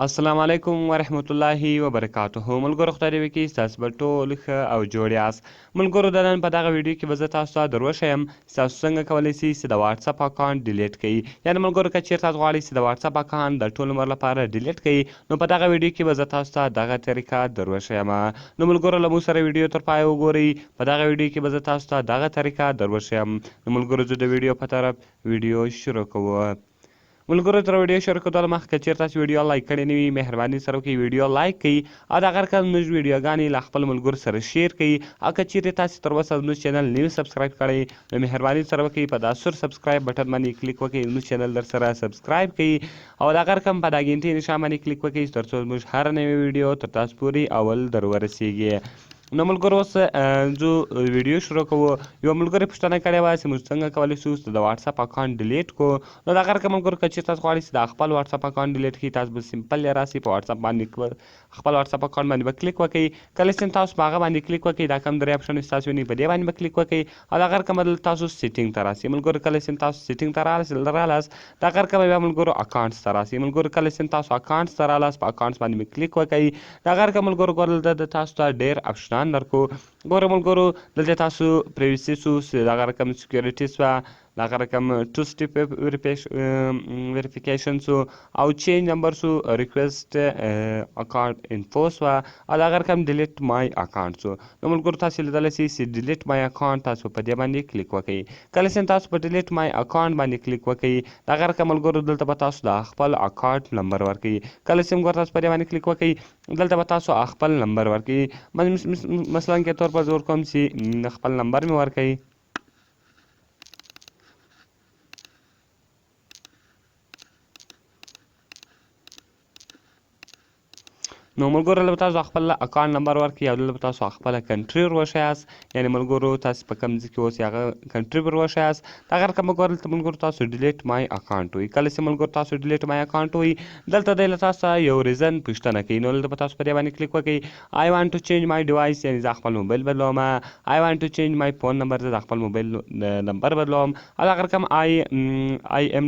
السلام علیکم ورحمت الله وبرکاته. ملګرو، خدای دې وکړي ستاسو به ټول ښه او جوړ یاست. ملګرو، د نن په دغه ویډیو کې به زه تاسو ته در وښیم چې تاسو څنګه کولی شئ چې د واتساپ اکاونټ ډیلیټ کړئ. یعنې ملګرو، که چیرې تاسو غواړئ چې د واتساپ اکاونټ د ټول عمر لپاره ډیلیټ کړئ، نو په دغه ویډیو کې به زه تاسو ته دغه طریقه در وښیم. نو ملګرو، له موږ سره ویډیو تر پایه وګورئ. په دغه ویډیو کې به زه تاسو ته دغه طریقه در وښیم. نو ملګرو، زه د ویډیو په طرف ویډیو شروع کوو. ملګرو، تر ویډیو شروع کولو مخکې که چیرې تاسو ویډیو لایک کړې نه وي، مهرباني سره وکړئ ویډیو لایک کړئ او د غیر کله زموږ ویډیوګانې له خپل ملګرو سره share کړئ. او که چیرې تاسو تر اوسه زموږ چینل نه وي subscribe کړی، نو مهرباني سره وکړئ په دا سور subscribe button باندې کلیک وکړئ، زموږ چینل در سره subscribe کړئ او د غیر کم په دا ګینټې نشان باندې کلیک وکړئ، ترڅو زموږ هره نوې ویډیو تر تاسو پورې اول در ورسیږي. نو ملګرو، اوس ځو ویډیو شروع کوو. یو ملګري پوښتنه کړې وه چې موږ څنګه کولی شو چې د واتساپ اکاونټ ډیلیټ کړو. نو دا غیر ملګرو، که چیرې تاسو غواړئ چې د خپل واتساپ اکاونټ ډیلیټ کړئ، تاسو به simple راسئ په واتساپ باندې، خپل واتساپ اکاونټ باندې به کلیک وکړئ. کله چې تاسو په هغه باندې کلیک وکړئ، دا کوم درې option تاسو وینئ، په دې باندې به کلیک وکړئ او دا غیر کوم دلته تاسو setting ته راسئ. ملګرو، کله چې تاسو setting ته رالاست، دا غیر کوم بیا ملګرو اکاونټ ته راسئ. ملګرو، کله چې تاسو اکاونټ ته رالاست، په اکاونټ باندې به کلیک وکړئ. دا غیر کوم ملګرو، ګورل دلته تاسو ته ډېر option ان درکو. ګوره ملګرو، دلته تاسو privacy سو، دغه رقم security سوه، دغه رقم two step verification سو او change number سو، request account info سوه او دغه رقم delete my account سو. نو ملګرو، تاسو لیدلی شئ چې delete my account، تاسو په دې باندې کلیک وکړئ. کله چې تاسو په delete my account باندې کلیک وکړئ، دغه رقم ملګرو، دلته به تاسو د خپل اکاونټ نمبر ورکړئ. کله چې ملګرو تاسو په دې باندې کلیک وکړئ، دلته به تاسو خپل نمبر ورکړئ. مثلا کې طور پر زور کوم چې خپل نمبر مې ورکړئ. نو ملګرو، دلته تاسو خپل اکاونټ نمبر ورکړئ او دلته تاسو خپل country ور وښیاست. یعنې ملګرو، تاسو په کوم ځای کې اوسئ، هغه country ور وښیاست. دغه رقم وګورئ، دلته ملګرو تاسو delete my account وي. کله چې ملګرو تاسو delete my account وي، دلته دی له تاسو یو reason پوښتنه کوي. نو دلته به تاسو په دې باندې کلیک وکړئ. I want to change my device، یعنې زه خپل موبایل بدلوم. I want to change my phone number، زه د خپل موبایل نمبر بدلوم. او دغه رقم I am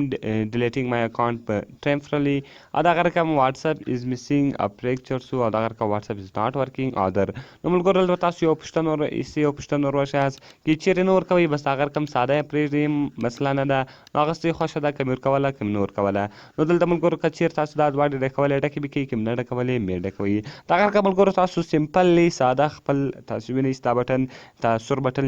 deleting my account temporarily او دغه رقم WhatsApp is missing a picture سو او دغه رقم WhatsApp is not working، other. نو ملګرو، دلته تاسو یو پوښتنه ور ایسي، یو پوښتنه ور وښیاست. که چیرې نه ورکوئ، بس هغه رقم ساده یې پرېږدئ، مسله نه ده. نو هغه ستاسو خوښه ده، که مې ورکوله که مې نه ورکوله. نو دلته ملګرو، که چیرې تاسو دا دواړې ډکولې، ډکې به کړئ، که مې نه ډکولې، مې ډکوئ. دغه رقم ملګرو، تاسو simply ساده خپل تاسو وینئ چې دا بټن تا سور بټن،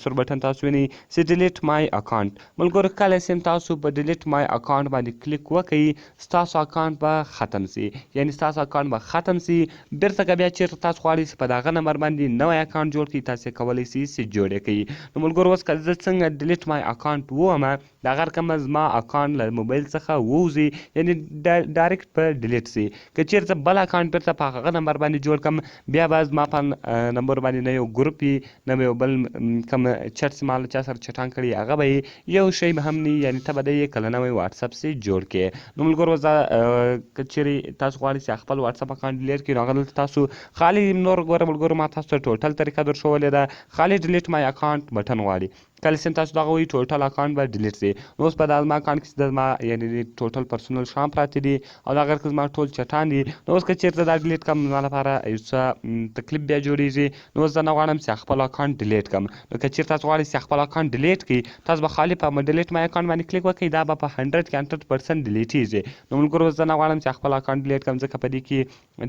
سور بټن تاسو وینئ چې delete my account. ملګرو، کله چې تاسو په delete my account باندې کلیک وکړئ، ستاسو اکاونټ به ختم سي، یعنی ستاسو اکاونټ به ختم سي. بیرته که بیا چیرته تاسو غواړئ چې په دغه نمبر باندې نوی اکاونټ جوړ کړئ، تاسو کولی شئ چې جوړ یې کړئ. نو ملګرو، اوس که زه څنګه delete my account ووهم، دغه رقم زما اکاونټ له موبایل څخه ووځي، یعنی direct په delete سي. که چیرته بل اکاونټ بیرته په هغه نمبر باندې جوړ کړم، بیا به زما په نمبر باندې نه یو ګروپ وي، نه به یو بل کوم چټ چې ما له چا سره چټان کړي هغه به یو شی به هم نه، یعنی ته به دی کله نوی واتساپ سي جوړ کړې. نو ملګرو، زه که چیرې تاسو غواړئ چې خپل واتساپ اکاونټ delete کړئ، نو هغه دلته تاسو خالي نور ګوره ملګرو، ما تاسو ته total طریقه در ښوولې ده. خالي delete my account button غواړي. کله چې تاسو دغه وایي، total اکاونټ به delete سي. نو اوس په دا زما اکاونټ کې زما یعنې total personal شیان پراته دي او دا غیر زما ټول چټان دي. نو اوس که چیرته دا delete کړم، زما لپاره یو څه تکلیف بیا جوړیږي. نو اوس زه نه غواړم چې خپل اکاونټ delete کړم. نو که چیرته تاسو غواړئ چې خپل اکاونټ delete کړئ، تاسو به خالي په delete my account باندې کلیک وکړئ، دا به په 100 کې 100% delete یږي. نو ملګرو، زه نه غواړم چې خپل اکاونټ delete کړم، ځکه په دې کې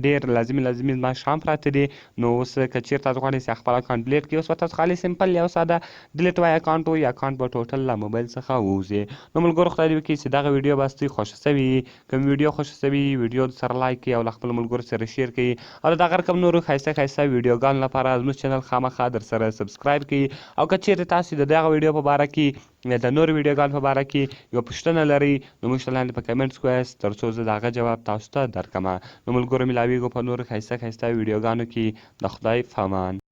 ډېر لازمي لازمي زما شیان پراته دي. نو اوس که چیرته تاسو غواړئ چې خپل اکاونټ delete کړئ، اوس به تاسو خالي simple یو ساده delete my account وي، اکاونټ به total له موبایل څخه ووځي. نو ملګرو، خدای دې وکړي چې دغه ویډیو به ستاسو خوښه سوي. که ویډیو خوښه سوي، ویډیو سره لایک کړئ او له خپلو ملګرو سره share کړئ او د دغه رقم نورو ښایسته ښایسته ویډیوګانو لپاره زموږ چینل خامخا در سره subscribe کړئ. او که چیرې تاسو د دغه ویډیو په باره کې یا د نورو ویډیوګانو په باره کې یوه پوښتنه لرئ، نو موږ ته لاندې په comments کې ووایاست، تر څو زه د هغه جواب تاسو ته درکړم. نو ملګرو، ملاویږو په نورو ښایسته ښایسته ویډیوګانو کې. د خدای په امان.